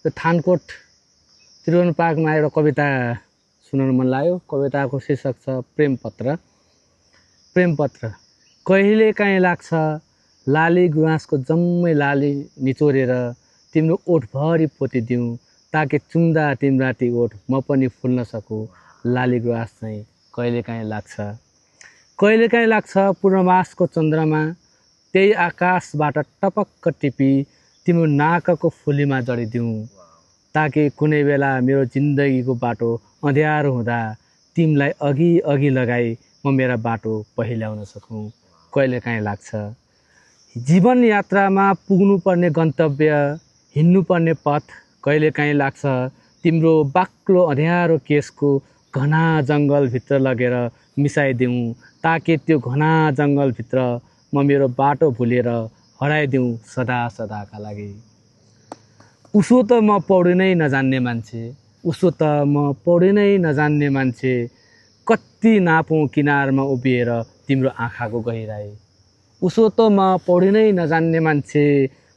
यो थानकोट त्रिभुवन पार्कमा एउटा कविता सुनाउन मन लाग्यो। कविताको शीर्षक छ प्रेमपत्र। प्रेमपत्र। कहिले काहीँ लाग्छ लाली गुँसको जम्मै लाली निचोरेर तिम्रो ओठभरि पोतिदिउँ, ताकि चुम्दा तिम्रा ती ओठ म पनि फुल्न सकूँ। लाली गुँस चाहिँ कहिले काहीँ लाग्छ। कहिले काहीँ लाग्छ पूर्णमासको चन्द्रमा त्यही आकाशबाट टपक्क टिपी तिम्रो नाकको फुलीमा जडिदिउँ, ताकि कुनै बेला मेरो जिन्दगीको बाटो अँध्यारो हुँदा तिमीलाई अघि अघि लगाई म मेरा बाटो पहिल्याउन सकूँ। कहिले काहीँ लाग्छ जीवन यात्रामा पुग्नुपर्ने गन्तव्य, हिँड्नुपर्ने पथ कहिले काहीँ लाग्छ तिम्रो बाक्लो अँध्यारो केसको घना जङ्गलभित्र लगेर मिसाइदिउँ, ताकि त्यो घना जङ्गलभित्र म मेरो बाटो भुलेर हराइदिउँ सदा सदाका लागि। उसो त म पौडी नै नजान्ने मान्छे, उसो त म पौडी नै नजान्ने मान्छे, कति नापौँ किनारमा उभिएर तिम्रो आँखाको गहिराई। उसो त म पौडी नै नजान्ने मान्छे,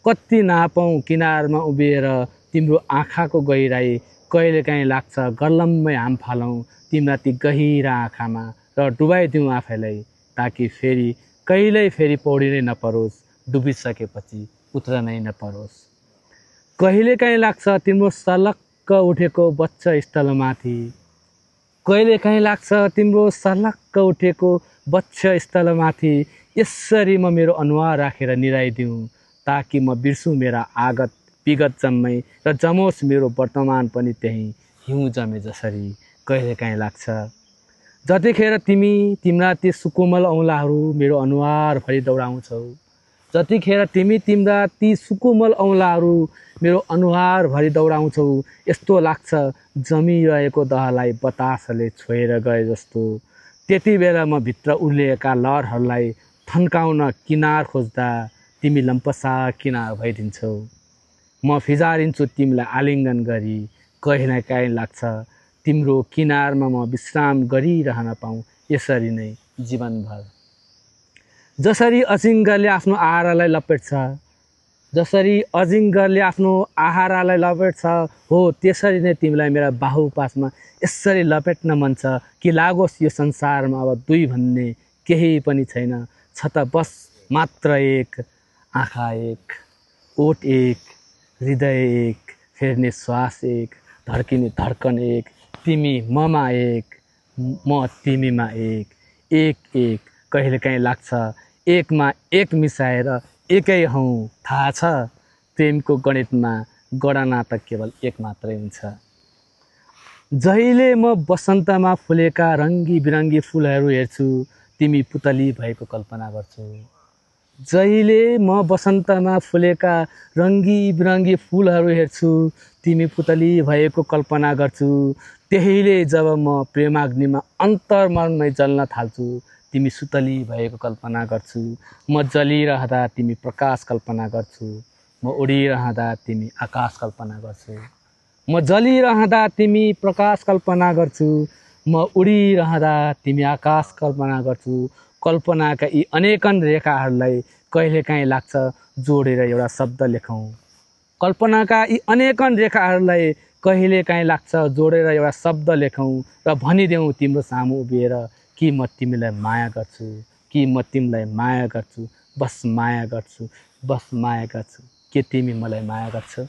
कति नापौँ किनारमा उभिएर तिम्रो आँखाको गहिराई। कहिले काहीँ लाग्छ गर्लम्मै हाम फालौँ तिम्रा ती गहिरा आँखामा र डुबाइदिउँ आफैलाई, ताकि फेरि कहिल्यै फेरि पौडी नै नपरोस्, डुबिसकेपछि उत्रनै नपरोस्। कहिले काहीँ लाग्छ तिम्रो सलक्क उठेको बच्चा स्थलमाथि, कहिले काहीँ लाग्छ तिम्रो सलक्क उठेको बच्चा स्थलमाथि यसरी म मेरो अनुहार राखेर निराइदिउँ, ताकि म बिर्सुँ मेरा आगत विगत जम्मै र जमोस् मेरो वर्तमान पनि त्यहीँ हिउँ जमे जसरी। कहिले काहीँ लाग्छ जतिखेर तिमी तिम्रा ती सुकोमल औँलाहरू मेरो अनुहारभरि दौडाउँछौ, जतिखेर तिमी तिम्रा ती सुकोमल औँलाहरू मेरो अनुहारभरि दौडाउँछौ, यस्तो लाग्छ जमिरहेको दहलाई बतासले छोएर गए जस्तो। त्यति बेला म भित्र उर्लिएका लहरहरूलाई थन्काउन किनार खोज्दा तिमी लम्पसा किनार भइदिन्छौ। म फिजारिन्छु तिमीलाई आलिङ्गन गरी। कहिले काहीँ लाग्छ तिम्रो किनारमा म विश्राम गरिरहन पाऊँ यसरी नै जीवनभर। जसरी अजिङ्गरले आफ्नो आहारालाई लपेट्छ, जसरी अजिङ्गरले आफ्नो आहारालाई लपेट्छ, हो त्यसरी नै तिमीलाई मेरा बाहुपासमा यसरी लपेट्न मन छ कि लागोस् यो संसारमा अब दुई भन्ने केही पनि छैन, छ त बस मात्र एक, आँखा एक, ओठ एक, हृदय एक, फेर्ने श्वास एक, धड्किने धड्कन एक, तिमी ममा एक, म तिमीमा एक, एक एक। कहिले काहीँ लाग्छ एकमा एक मिसाएर एकै हौँ, थाहा छ प्रेमको गणितमा गणना त केवल एक मात्रै हुन्छ। जहिले म बसन्तमा फुलेका रङ्गी बिरङ्गी फुलहरू हेर्छु तिमी पुतली भएको कल्पना गर्छु। जहिले म बसन्तमा फुलेका रङ्गी बिरङ्गी फुलहरू हेर्छु तिमी पुतली भएको कल्पना गर्छु। त्यहीले जब म प्रेमाग्निमा अन्तर्मनमै जल्न थाल्छु तिमी सुतली भएको कल्पना गर्छु। म जलिरहँदा तिमी प्रकाश कल्पना गर्छु, म उडिरहँदा तिमी आकाश कल्पना गर्छु। म जलिरहँदा तिमी प्रकाश कल्पना गर्छु, म उडिरहँदा तिमी आकाश कल्पना गर्छु। कल्पनाका यी अनेकन रेखाहरूलाई कहिले काहीँ लाग्छ जोडेर एउटा शब्द लेखौँ। कल्पनाका यी अनेकन रेखाहरूलाई कहिले काहीँ लाग्छ जोडेर एउटा शब्द लेखौँ र भनिदेऊ तिम्रो सामु उभिएर कि म तिमीलाई माया गर्छु, कि म तिमीलाई माया गर्छु, बस माया गर्छु, बस माया गर्छु। के तिमी मलाई माया गर्छौ?